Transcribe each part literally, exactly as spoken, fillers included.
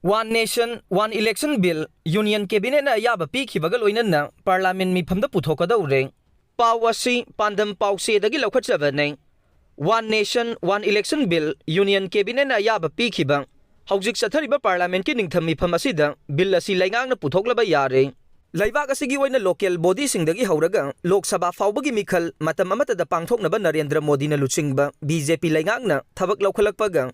One Nation, One Election Bill Union Cabinet-ꯅ ꯑꯌꯥꯕ ꯄꯤꯈꯤꯕꯒ ꯂꯣꯏꯅꯅ Parliament ꯃꯤꯐꯝꯗ ꯄꯨꯊꯣꯛꯀꯗꯧꯔꯦ꯫ ꯄꯥꯎ ꯑꯁꯤ ꯄꯥꯟꯗꯝ ꯄꯥꯎꯆꯦꯗꯒꯤ ꯂꯧꯈꯠꯆꯕꯅꯤ꯫ One Nation, One Election Bill Union Cabinet-ꯅ ꯑꯌꯥꯕ ꯄꯤꯈꯤꯕ ꯍꯧꯖꯤꯛ ꯆꯠꯊꯔꯤꯕ Parliament-ꯀꯤ ꯅꯤꯡꯊꯝ ꯃꯤꯐꯝ ꯑꯁꯤꯗ Bill ꯑꯁꯤ ꯂꯩꯉꯥꯛꯅ ꯄꯨꯊꯣꯛꯂꯕ ꯌꯥꯔꯦ꯫ ꯂꯩꯕꯥꯛ ꯑꯁꯤꯒꯤ ꯑꯣꯏꯅ local body-ꯁꯤꯡꯗꯒꯤ ꯍꯧꯔꯒ ꯂꯣꯛ ꯁꯚꯥ ꯐꯥꯎꯕꯒꯤ ꯃꯤꯈꯜ ꯃꯇꯝ ꯑꯃꯠꯇꯗ ꯄꯥꯡꯊꯣꯛꯅꯕ ꯅꯔꯦꯟꯗ꯭ꯔ ꯃꯣꯗꯤꯅ ꯂꯨꯆꯤꯡꯕ ꯕꯤ ꯖꯦ ꯄꯤ ꯂꯩꯉꯥꯛꯅ ꯊꯕꯛ ꯂꯧꯈꯠꯂꯛꯄꯒ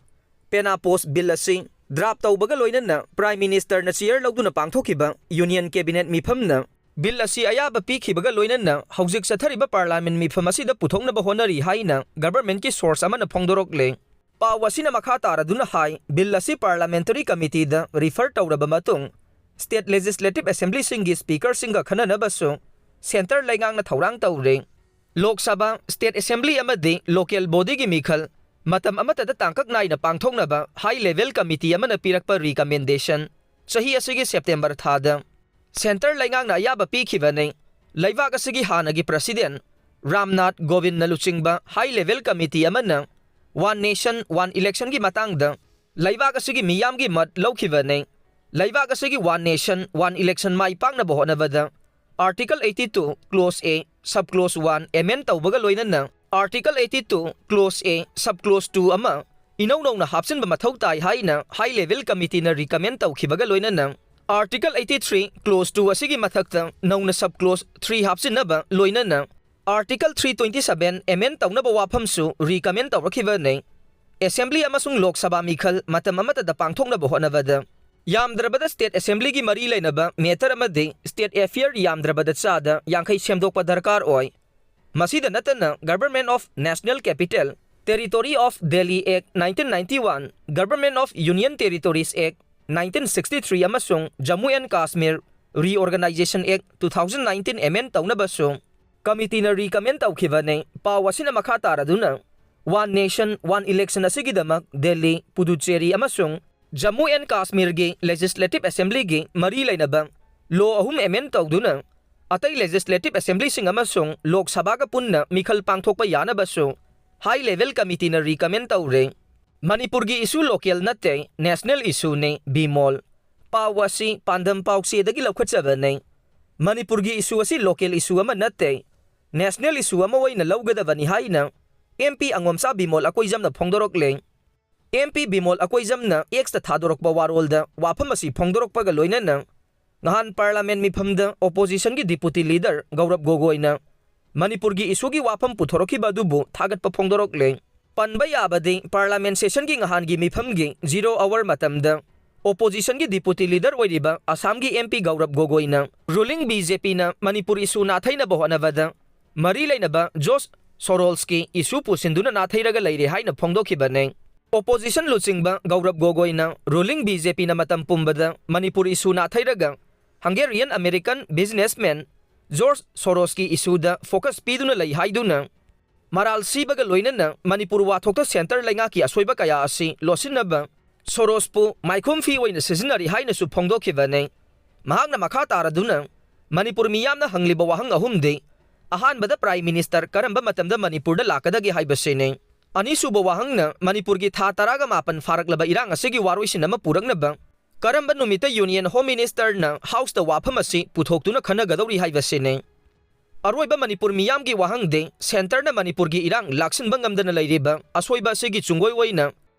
Penna Post Bill ꯑꯁꯤ draft ꯇꯧꯕꯒ ꯂꯣꯏꯅꯅ Prime Minister-ꯅ chair ꯂꯧꯗꯨꯅ ꯄꯥꯡꯊꯣꯛꯈꯤꯕ Union Cabinet ꯃꯤꯐꯝꯅ Bill ꯑꯁꯤ ꯑꯌꯥꯕ ꯄꯤꯈꯤꯕꯒ ꯂꯣꯏꯅꯅ ꯍꯧꯖꯤꯛ ꯆꯠꯊꯔꯤꯕ Parliament ꯃꯤꯐꯝ ꯑꯁꯤꯗ ꯄꯨꯊꯣꯛꯅꯕ ꯍꯣꯠꯅꯔꯤ ꯍꯥꯏꯅ government-ꯀꯤ source ꯑꯃꯅ ꯐꯣꯡꯗꯣꯔꯛꯂꯦ꯫ ꯄꯥꯎ ꯑꯁꯤꯅ ꯃꯈꯥ ꯇꯥꯔꯗꯨꯅ ꯍꯥꯏ, Bill ꯑꯁꯤ Parliamentary Committee-ꯗ refer ꯇꯧꯔꯕ ꯃꯇꯨꯡ State Legislative Assembly-ꯁꯤꯡꯒꯤ Speaker-ꯁꯤꯡꯒ ꯈꯟꯅꯅꯕꯁꯨ Centre ꯂꯩꯉꯥꯛꯅ ꯊꯧꯔꯥꯡ ꯇꯧꯔꯦ꯫ ꯂꯣꯛ ꯁꯚꯥ, State Assembly ꯑꯃꯗꯤ local body-ꯒꯤ ꯃꯤꯈꯜ ꯃꯇꯝ ꯑꯃꯠꯇꯗ ꯇꯥꯡꯀꯛ ꯅꯥꯏꯅ ꯄꯥꯡꯊꯣꯛꯅꯕ High Level Committee ꯑꯃꯅ ꯄꯤꯔꯛꯄ recommendation ꯆꯍꯤ ꯑꯁꯤꯒꯤ September ꯊꯥꯗ Centre ꯂꯩꯉꯥꯛꯅ ꯑꯌꯥꯕ ꯄꯤꯈꯤꯕꯅꯤ꯫ ꯂꯩꯕꯥꯛ ꯑꯁꯤꯒꯤ ꯍꯥꯟꯅꯒꯤ President ꯔꯥꯝꯅꯥꯊ ꯀꯣꯕꯤꯟꯗꯅ ꯂꯨꯆꯤꯡꯕ High Level Committee ꯑꯃꯅ One Nation, One Election-ꯒꯤ ꯃꯇꯥꯡꯗ ꯂꯩꯕꯥꯛ ꯑꯁꯤꯒꯤ ꯃꯤꯌꯥꯝꯒꯤ ꯃꯠ ꯂꯧꯈꯤꯕꯅꯤ꯫ ꯂꯩꯕꯥꯛ ꯑꯁꯤꯒꯤ One Nation, One Election ꯃꯥꯏ ꯄꯥꯛꯅꯕ ꯍꯣꯠꯅꯕꯗ Article eighty-two, Clause A, Sub Clause one amend ꯇꯧꯕꯒ ꯂꯣꯏꯅꯅ Article eighty-two, Clause A, Sub Clause two ꯑꯃ ꯏꯅꯧ ꯅꯧꯅ ꯍꯥꯞꯆꯤꯟꯕ ꯃꯊꯧ ꯇꯥꯏ ꯍꯥꯏꯅ High Level Committee-ꯅ recommend ꯇꯧꯈꯤꯕꯒ ꯂꯣꯏꯅꯅ Article eighty-three, Clause two ꯑꯁꯤꯒꯤ ꯃꯊꯛꯇ ꯅꯧꯅ Sub Clause three ꯍꯥꯞꯆꯤꯟꯅꯕ ꯂꯣꯏꯅꯅ Article three twenty-seven amend ꯇꯧꯅꯕ ꯋꯥꯐꯝꯁꯨ recommend ꯇꯧꯔꯛꯈꯤꯕꯅꯤ꯫ Assembly ꯑꯃꯁꯨꯡ ꯂꯣꯛ ꯁꯚꯥ ꯃꯤꯈꯜ ꯃꯇꯝ ꯑꯃꯠꯇꯗ ꯄꯥꯡꯊꯣꯛꯅꯕ ꯍꯣꯠꯅꯕꯗ ꯌꯥꯝꯗ꯭ꯔꯕꯗ State Assembly-ꯒꯤ ꯃꯔꯤ ꯂꯩꯅꯕ matter ꯑꯃꯗꯤ State Affair ꯌꯥꯝꯗ꯭ꯔꯕꯗ ꯆꯥꯗ ꯌꯥꯡꯈꯩ ꯁꯦꯝꯗꯣꯛꯄ ꯗꯔꯀꯥꯔ ꯑꯣꯏ꯫ ꯃꯁꯤꯗ ꯅꯠꯇꯅ Government of National Capital Territory of Delhi Act nineteen ninety-one, Government of Union Territories Act nineteen sixty-three ꯑꯃꯁꯨꯡ Jammu and Kashmir Reorganization Act two thousand nineteen amend ꯇꯧꯅꯕꯁꯨ committee-ꯅ recommend ꯇꯧꯈꯤꯕꯅꯤ꯫ ꯄꯥꯎ ꯑꯁꯤꯅ ꯃꯈꯥ ꯇꯥꯔꯗꯨꯅ One Nation, One Election ꯑꯁꯤꯒꯤꯗꯃꯛ ꯗꯦꯜꯂꯤ, ꯄꯨꯗꯨꯆꯦꯔꯤ ꯑꯃꯁꯨꯡ Jammu and ꯀꯥꯁꯃꯤꯔꯒꯤ Legislative Assembly-ꯒꯤ ꯃꯔꯤ ꯂꯩꯅꯕ law ꯑꯍꯨꯝ amend ꯇꯧꯗꯨꯅ ꯑꯇꯩ Legislative Assembly-ꯁꯤꯡ ꯑꯃꯁꯨꯡ ꯂꯣꯛ ꯁꯚꯥꯒ ꯄꯨꯟꯅ ꯃꯤꯈꯜ ꯄꯥꯡꯊꯣꯛꯄ ꯌꯥꯅꯕꯁꯨ High Level Committee-ꯅ recommend ꯇꯧꯔꯦ꯫ ꯃꯅꯤꯄꯨꯔꯒꯤ issue local ꯅꯠꯇꯦ, national issue ꯅꯤ, ꯕꯤꯃꯣꯜ꯫ ꯄꯥꯎ ꯑꯁꯤ ꯄꯥꯟꯗꯝ ꯄꯥꯎꯆꯦꯗꯒꯤ ꯂꯧꯈꯠꯆꯕꯅꯤ꯫ ꯃꯅꯤꯄꯨꯔꯒꯤ issue ꯑꯁꯤ local issue ꯑꯃ ꯅꯠꯇꯦ, national issue ꯑꯃ ꯑꯣꯏꯅ ꯂꯧꯒꯗꯕꯅꯤ ꯍꯥꯏꯅ M P ꯑꯉꯣꯝꯆꯥ Bimol ꯑꯀꯣꯏꯖꯝꯅ ꯐꯣꯡꯗꯣꯔꯛꯂꯦ꯫ M P Bimol ꯑꯀꯣꯏꯖꯝꯅ X ꯇ ꯊꯥꯗꯣꯔꯛꯄ ꯋꯥꯔꯣꯜꯗ ꯋꯥꯐꯝ ꯑꯁꯤ ꯐꯣꯡꯗꯣꯔꯛꯄꯒ ꯂꯣꯏꯅꯅ ꯉꯍꯥꯟ Parliament ꯃꯤꯐꯝꯗ opposition ꯒꯤ Deputy Leader ꯒꯧꯔꯕ ꯒꯣꯒꯣꯏꯅ ꯃꯅꯤꯄꯨꯔꯒꯤ issue ꯒꯤ ꯋꯥꯐꯝ ꯄꯨꯊꯣꯔꯛꯈꯤꯕ ꯑꯗꯨꯕꯨ ꯊꯥꯒꯠꯄ ꯐꯣꯡꯗꯣꯔꯛꯂꯦ꯫ ꯄꯟꯕ ꯌꯥꯕꯗꯤ Parliament session ꯒꯤ ꯉꯍꯥꯟꯒꯤ ꯃꯤꯐꯝꯒꯤ zero hour ꯃꯇꯝꯗ opposition ꯒꯤ Deputy Leader ꯑꯣꯏꯔꯤꯕ ꯑꯁꯥꯝꯒꯤ M P ꯒꯧꯔꯕ ꯒꯣꯒꯣꯏꯅ ruling B J P ꯅ ꯃꯅꯤꯄꯨꯔ issue ꯅꯥꯊꯩꯅꯕ ꯍꯣꯠꯅꯕꯗ ꯃꯔꯤ ꯂꯩꯅꯕ ꯖꯣꯔꯖ ꯁꯣꯔꯣꯁꯀꯤ issue ꯄꯨꯁꯤꯟꯗꯨꯅ ꯅꯥꯊꯩꯔꯒ ꯂꯩꯔꯦ ꯍꯥꯏꯅ ꯐꯣꯡꯗꯣꯛꯈꯤꯕꯅꯤ꯫ Opposition ꯂꯨꯆꯤꯡꯕ ꯒꯧꯔꯕ ꯒꯣꯒꯣꯏꯅ ruling B J P ꯅ ꯃꯇꯝ ꯄꯨꯝꯕꯗ ꯃꯅꯤꯄꯨꯔ issue ꯅꯥꯊꯩꯔꯒ Hungarian American businessman ꯖꯣꯔꯖ ꯁꯣꯔꯣꯁꯀꯤ issue ꯗ focus ꯄꯤꯗꯨꯅ ꯂꯩ ꯍꯥꯏꯗꯨꯅ ꯃꯔꯥꯜ ꯁꯤꯕꯒ ꯂꯣꯏꯅꯅ ꯃꯅꯤꯄꯨꯔ ꯋꯥꯊꯣꯛꯇ centre ꯂꯩꯉꯥꯛꯀꯤ ꯑꯁꯣꯏꯕ ꯀꯌꯥ ꯑꯁꯤ ꯂꯣꯠꯁꯤꯟꯅꯕ ꯁꯣꯔꯣꯁꯄꯨ ꯃꯥꯏꯈꯨꯝ ꯐꯤ ꯑꯣꯏꯅ ꯁꯤꯖꯤꯟꯅꯔꯤ ꯍꯥꯏꯅꯁꯨ ꯐꯣꯡꯗꯣꯛꯈꯤꯕꯅꯤ꯫ ꯃꯍꯥꯛꯅ ꯃꯈꯥ ꯇꯥꯔꯗꯨꯅ ꯃꯅꯤꯄꯨꯔ ꯃꯤꯌꯥꯝꯅ ꯍꯪꯂꯤꯕ ꯋꯥꯍꯪ ꯑꯍꯨꯝꯗꯤ, ꯑꯍꯥꯟꯕꯗ Prime Minister ꯀꯔꯝꯕ ꯃꯇꯝꯗ ꯃꯅꯤꯄꯨꯔꯗ ꯂꯥꯛꯀꯗꯒꯦ ꯍꯥꯏꯕꯁꯤꯅꯤ꯫ ꯑꯅꯤꯁꯨꯕ ꯋꯥꯍꯪꯅ ꯃꯅꯤꯄꯨꯔꯒꯤ ꯊꯥ ꯇꯔꯥꯒ ꯃꯥꯄꯟ ꯐꯥꯔꯛꯂꯕ ꯏꯔꯥꯡ ꯑꯁꯤꯒꯤ ꯋꯥꯔꯣꯏꯁꯤꯟ ꯑꯃ ꯄꯨꯔꯛꯅꯕ ꯀꯔꯝꯕ ꯅꯨꯃꯤꯠꯇ Union Home Minister ꯅ House ꯇ ꯋꯥꯐꯝ ꯑꯁꯤ ꯄꯨꯊꯣꯛꯇꯨꯅ ꯈꯟꯅꯒꯗꯧꯔꯤ ꯍꯥꯏꯕꯁꯤꯅꯤ꯫ ꯑꯔꯣꯏꯕ ꯃꯅꯤꯄꯨꯔ ꯃꯤꯌꯥꯝꯒꯤ ꯋꯥꯍꯪꯗꯤ, centre ꯅ ꯃꯅꯤꯄꯨꯔꯒꯤ ꯏꯔꯥꯡ ꯂꯥꯛꯁꯤꯟꯕ ꯉꯝꯗꯅ ꯂꯩꯔꯤꯕ ꯑꯁꯣꯏꯕ ꯑꯁꯤꯒꯤ ꯆꯨꯡꯒꯣꯏ ꯑꯣꯏꯅ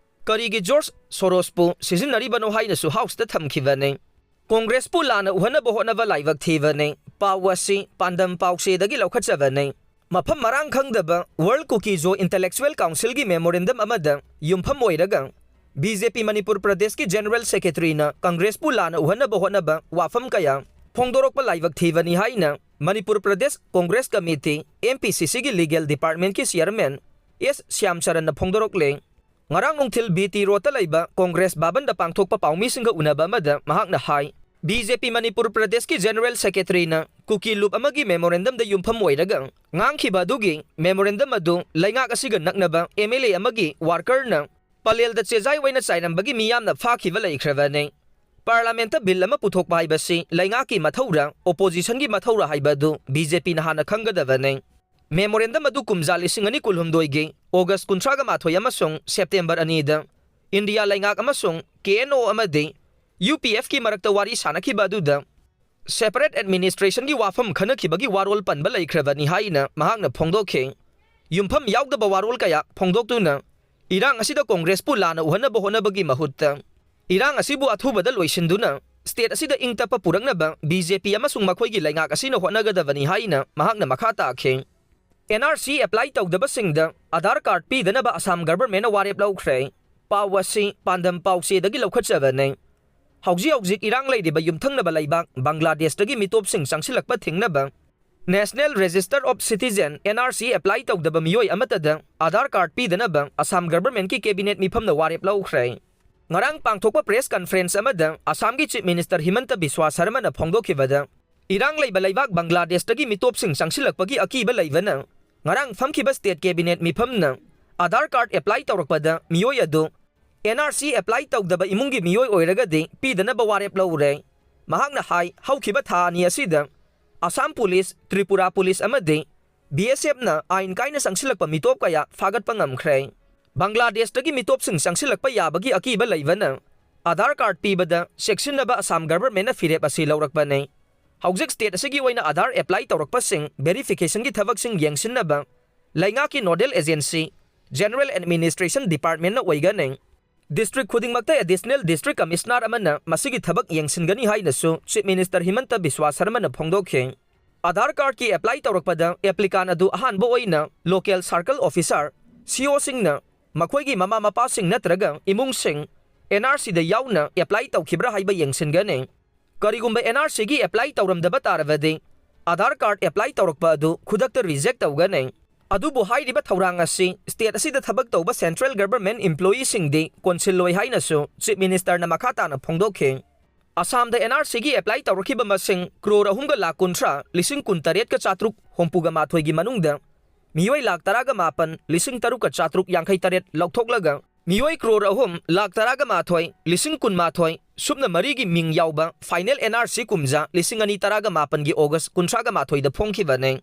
ꯀꯔꯤꯒꯤ ꯖꯣꯔꯖ ꯁꯣꯔꯣꯁꯄꯨ ꯁꯤꯖꯤꯟꯅꯔꯤꯕꯅꯣ ꯍꯥꯏꯅꯁꯨ House ꯇ ꯊꯝꯈꯤꯕꯅꯤ꯫ Congress ꯄꯨ ꯂꯥꯟꯅ ꯎꯍꯟꯅꯕ ꯍꯣꯠꯅꯕ ꯂꯥꯏꯕꯛ ꯊꯤꯕꯅꯤ꯫ ꯄꯥꯎ ꯑꯁꯤ ꯄꯥꯟꯗꯝ ꯄꯥꯎꯆꯦꯗꯒꯤ ꯂꯧꯈꯠꯆꯕꯅꯤ꯫ ꯃꯐꯝ ꯃꯔꯥꯡ ꯈꯪꯗꯕ World Kuki-Zo Intellectual Council ꯒꯤ memorandum ꯑꯃꯗ ꯌꯨꯝꯐꯝ ꯑꯣꯏꯔꯒ B J P ꯃꯅꯤꯄꯨꯔ ꯄ꯭ꯔꯗꯦꯁꯀꯤ General Secretary ꯅ Congress ꯄꯨ ꯂꯥꯟꯅ ꯎꯍꯟꯅꯕ ꯍꯣꯠꯅꯕ ꯋꯥꯐꯝ ꯀꯌꯥ ꯐꯣꯡꯗꯣꯔꯛꯄ ꯂꯥꯏꯕꯛ ꯊꯤꯕꯅꯤ ꯍꯥꯏꯅ Manipur Pradesh Congress Committee, M P C C ꯒꯤ Legal Department ꯀꯤ Chairman S ꯁ꯭ꯌꯥꯝꯆꯔꯟꯅ ꯐꯣꯡꯗꯣꯔꯛꯂꯦ꯫ ꯉꯔꯥꯡ ꯅꯨꯡꯊꯤꯜ B T Road ꯇ ꯂꯩꯕ Congress ꯚꯕꯟꯗ ꯄꯥꯡꯊꯣꯛꯄ ꯄꯥꯎꯃꯤꯁꯤꯡꯒ ꯎꯅꯕ ꯑꯃꯗ ꯃꯍꯥꯛꯅ ꯍꯥꯏ, B J P ꯃꯅꯤꯄꯨꯔ ꯄ꯭ꯔꯗꯦꯁꯀꯤ General Secretary ꯅ ꯀꯨꯀꯤ ꯂꯨꯞ ꯑꯃꯒꯤ memorandum ꯗ ꯌꯨꯝꯐꯝ ꯑꯣꯏꯔꯒ ꯉꯥꯡꯈꯤꯕ ꯑꯗꯨꯒꯤ memorandum ꯑꯗꯨ ꯂꯩꯉꯥꯛ ꯑꯁꯤꯒ ꯅꯛꯅꯕ M L A ꯑꯃꯒꯤ worker ꯅ ꯄꯂꯦꯜꯗ ꯆꯦꯖꯥꯏ ꯑꯣꯏꯅ ꯆꯥꯏꯔꯝꯕꯒꯤ ꯃꯤꯌꯥꯝꯅ ꯐꯥꯈꯤꯕ ꯂꯩꯈ꯭ꯔꯕꯅꯤ꯫ Parliament ꯇ bill ꯑꯃ ꯄꯨꯊꯣꯛꯄ ꯍꯥꯏꯕꯁꯤ ꯂꯩꯉꯥꯛꯀꯤ ꯃꯊꯧꯔ, opposition ꯒꯤ ꯃꯊꯧꯔ ꯍꯥꯏꯕ ꯑꯗꯨ B J P ꯅ ꯍꯥꯟꯅ ꯈꯪꯒꯗꯕꯅꯤ꯫ Memorandum ꯑꯗꯨ ꯀꯨꯝꯖꯥ ꯂꯤꯁꯤꯡ ꯑꯅꯤ ꯀꯨꯟꯍꯨꯝꯗꯣꯏꯒꯤ August ꯀꯨꯟꯊ꯭ꯔꯥꯒ ꯃꯥꯊꯣꯏ ꯑꯃꯁꯨꯡ September ꯑꯅꯤꯗ ꯏꯟꯗꯤꯌꯥ ꯂꯩꯉꯥꯛ ꯑꯃꯁꯨꯡ K N O ꯑꯃꯗꯤ U P F ꯀꯤ ꯃꯔꯛꯇ ꯋꯥꯔꯤ ꯁꯥꯅꯈꯤꯕ ꯑꯗꯨꯗ separate administration ꯒꯤ ꯋꯥꯐꯝ ꯈꯟꯅꯈꯤꯕꯒꯤ ꯋꯥꯔꯣꯜ ꯄꯟꯕ ꯂꯩꯈ꯭ꯔꯕꯅꯤ ꯍꯥꯏꯅ ꯃꯍꯥꯛꯅ ꯐꯣꯡꯗꯣꯛꯈꯤ꯫ ꯌꯨꯝꯐꯝ ꯌꯥꯎꯗꯕ ꯋꯥꯔꯣꯜ ꯀꯌꯥ ꯐꯣꯡꯗꯣꯛꯇꯨꯅ ꯏꯔꯥꯡ ꯑꯁꯤꯗ ꯀꯣꯡꯒ꯭ꯔꯦꯁꯄꯨ ꯂꯥꯟꯅ ꯎꯍꯟꯅꯕ ꯍꯣꯠꯅꯕꯒꯤ ꯃꯍꯨꯠꯇ ꯏꯔꯥꯡ ꯑꯁꯤꯕꯨ ꯑꯊꯨꯕꯗ ꯂꯣꯏꯁꯤꯟꯗꯨꯅ state ꯑꯁꯤꯗ ꯏꯪ ꯇꯞꯄ ꯄꯨꯔꯛꯅꯕ B J P ꯑꯃꯁꯨꯡ ꯃꯈꯣꯏꯒꯤ ꯂꯩꯉꯥꯛ ꯑꯁꯤꯅ ꯍꯣꯠꯅꯒꯗꯕꯅꯤ ꯍꯥꯏꯅ ꯃꯍꯥꯛꯅ ꯃꯈꯥ ꯇꯥꯈꯤ꯫ N R C apply ꯇꯧꯗꯕꯁꯤꯡꯗ Aadhaar card ꯄꯤꯗꯅꯕ Assam government ꯅ ꯋꯥꯔꯦꯞ ꯂꯧꯈ꯭ꯔꯦ꯫ ꯄꯥꯎ ꯑꯁꯤ ꯄꯥꯟꯗꯝ ꯄꯥꯎꯆꯦꯗꯒꯤ ꯂꯧꯈꯠꯆꯕꯅꯤ꯫ ꯍꯧꯖꯤꯛ ꯍꯧꯖꯤꯛ ꯏꯔꯥꯡ ꯂꯩꯔꯤꯕ ꯌꯨꯝꯊꯪꯅꯕ ꯂꯩꯕꯥꯛ ꯕꯪꯒ꯭ꯂꯥꯗꯦꯁꯇꯒꯤ ꯃꯤꯇꯣꯞꯁꯤꯡ ꯆꯪꯁꯤꯜꯂꯛꯄ ꯊꯤꯡꯅꯕ National Register of Citizen, N R C, apply ꯇꯧꯗꯕ ꯃꯤꯑꯣꯏ ꯑꯃꯠꯇꯗ Aadhaar card ꯄꯤꯗꯅꯕ ꯑꯁꯥꯝ government ꯀꯤ cabinet ꯃꯤꯐꯝꯅ ꯋꯥꯔꯦꯞ ꯂꯧꯈ꯭ꯔꯦ꯫ ꯉꯔꯥꯡ ꯄꯥꯡꯊꯣꯛꯄ press conference ꯑꯃꯗ ꯑꯁꯥꯝꯒꯤ Chief Minister ꯍꯤꯃꯟꯇ ꯕꯤꯁ꯭ꯋꯥ ꯁꯔꯃꯅ ꯐꯣꯡꯗꯣꯛꯈꯤꯕꯗ, ꯏꯔꯥꯡ ꯂꯩꯕ ꯂꯩꯕꯥꯛ ꯕꯪꯒ꯭ꯂꯥꯗꯦꯁꯇꯒꯤ ꯃꯤꯇꯣꯞꯁꯤꯡ ꯆꯪꯁꯤꯜꯂꯛꯄꯒꯤ ꯑꯀꯤꯕ ꯂꯩꯕꯅ ꯉꯔꯥꯡ ꯐꯝꯈꯤꯕ state cabinet ꯃꯤꯐꯝꯅ Aadhaar card apply ꯇꯧꯔꯛꯄꯗ ꯃꯤꯑꯣꯏ ꯑꯗꯨ N R C apply ꯇꯧꯗꯕ ꯏꯃꯨꯡꯒꯤ ꯃꯤꯑꯣꯏ ꯑꯣꯏꯔꯒꯗꯤ ꯄꯤꯗꯅꯕ ꯋꯥꯔꯦꯞ ꯂꯧꯔꯦ꯫ ꯃꯍꯥꯛꯅ ꯍꯥꯏ, ꯍꯧꯈꯤꯕ ꯊꯥ ꯑꯅꯤ ꯑꯁꯤꯗ ꯑꯁꯥꯝ ꯄꯨꯂꯤꯁ, ꯇ꯭ꯔꯤꯄꯨꯔꯥ ꯄꯨꯂꯤꯁ ꯑꯃꯗꯤ B S F ꯅ ꯑꯥꯏꯟ ꯀꯥꯏꯅ ꯆꯪꯁꯤꯜꯂꯛꯄ ꯃꯤꯇꯣꯞ ꯀꯌꯥ ꯐꯥꯒꯠꯄ ꯉꯝꯈ꯭ꯔꯦ꯫ ꯕꯪꯒ꯭ꯂꯥꯗꯦꯁꯇꯒꯤ ꯃꯤꯇꯣꯞꯁꯤꯡ ꯆꯪꯁꯤꯜꯂꯛꯄ ꯌꯥꯕꯒꯤ ꯑꯀꯤꯕ ꯂꯩꯕꯅ Aadhaar card ꯄꯤꯕꯗ ꯆꯦꯛꯁꯤꯟꯅꯕ ꯑꯁꯥꯝ government ꯅ ꯐꯤꯔꯦꯞ ꯑꯁꯤ ꯂꯧꯔꯛꯄꯅꯤ꯫ ꯍꯧꯖꯤꯛ state ꯑꯁꯤꯒꯤ ꯑꯣꯏꯅ Aadhaar apply ꯇꯧꯔꯛꯄꯁꯤꯡ verification ꯒꯤ ꯊꯕꯛꯁꯤꯡ ꯌꯦꯡꯁꯤꯟꯅꯕ ꯂꯩꯉꯥꯛꯀꯤ nodal agency General Administration Department ꯅ ꯑꯣꯏꯒꯅꯤ꯫ District ꯈꯨꯗꯤꯡꯃꯛꯇ Additional District Commissioner ꯑꯃꯅ ꯃꯁꯤꯒꯤ ꯊꯕꯛ ꯌꯦꯡꯁꯤꯟꯒꯅꯤ ꯍꯥꯏꯅꯁꯨ Chief Minister ꯍꯤꯃꯟꯇ ꯕꯤꯁ꯭ꯋꯥ ꯁꯔꯃꯅ ꯐꯣꯡꯗꯣꯛꯈꯤ꯫ Aadhaar card ꯀꯤ apply ꯇꯧꯔꯛꯄꯗ applicant ꯑꯗꯨ ꯑꯍꯥꯟꯕ ꯑꯣꯏꯅ local circle officer, C O ꯁꯤꯡꯅ ꯃꯈꯣꯏꯒꯤ ꯃꯃꯥ ꯃꯄꯥꯁꯤꯡ ꯅꯠꯇ꯭ꯔꯒ ꯏꯃꯨꯡꯁꯤꯡ N R C ꯗ ꯌꯥꯎꯅ apply ꯇꯧꯈꯤꯕ꯭ꯔꯥ ꯍꯥꯏꯕ ꯌꯦꯡꯁꯤꯟꯒꯅꯤ꯫ ꯀꯔꯤꯒꯨꯝꯕ N R C ꯒꯤ apply ꯇꯧꯔꯝꯗꯕ ꯇꯥꯔꯕꯗꯤ, Aadhaar card apply ꯇꯧꯔꯛꯄ ꯑꯗꯨ ꯈꯨꯗꯛꯇ reject ꯇꯧꯒꯅꯤ꯫ ꯑꯗꯨꯕꯨ ꯍꯥꯏꯔꯤꯕ ꯊꯧꯔꯥꯡ ꯑꯁꯤ state ꯑꯁꯤꯗ ꯊꯕꯛ ꯇꯧꯕ central government employee ꯁꯤꯡꯗꯤ ꯀꯣꯟꯁꯤꯜꯂꯣꯏ ꯍꯥꯏꯅꯁꯨ Chief Minister ꯅ ꯃꯈꯥ ꯇꯥꯅ ꯐꯣꯡꯗꯣꯛꯈꯤ꯫ ꯑꯁꯥꯝꯗ N R C ꯒꯤ apply ꯇꯧꯔꯛꯈꯤꯕ ꯃꯁꯤꯡ ꯀ꯭ꯔꯣꯔ ꯑꯍꯨꯝꯒ ꯂꯥꯈ ꯀꯨꯟꯊ꯭ꯔꯥ, ꯂꯤꯁꯤꯡ ꯀꯨꯟꯇꯔꯦꯠꯀ ꯆꯥꯇ꯭ꯔꯨꯛ ꯍꯨꯝꯐꯨꯒ ꯃꯥꯊꯣꯏꯒꯤ ꯃꯅꯨꯡꯗ ꯃꯤꯑꯣꯏ ꯂꯥꯈ ꯇꯔꯥꯒ ꯃꯥꯄꯟ, ꯂꯤꯁꯤꯡ ꯇꯔꯨꯛꯀ ꯆꯥꯇ꯭ꯔꯨꯛ ꯌꯥꯡꯈꯩ ꯇꯔꯦꯠ ꯂꯧꯊꯣꯛꯂꯒ ꯃꯤꯑꯣꯏ ꯀ꯭ꯔꯣꯔ ꯑꯍꯨꯝ, ꯂꯥꯈ ꯇꯔꯥꯒ ꯃꯥꯊꯣꯏ, ꯂꯤꯁꯤꯡ ꯀꯨꯟꯃꯥꯊꯣꯏ, ꯁꯨꯞꯅ ꯃꯔꯤꯒꯤ ꯃꯤꯡ ꯌꯥꯎꯕ final N R C ꯀꯨꯝꯖꯥ ꯂꯤꯁꯤꯡ ꯑꯅꯤ ꯇꯔꯥꯒ ꯃꯥꯄꯟꯒꯤ August ꯀꯨꯟꯊ꯭ꯔꯥꯒ ꯃꯥꯊꯣꯏꯗ ꯐꯣꯡꯈꯤꯕꯅꯤ꯫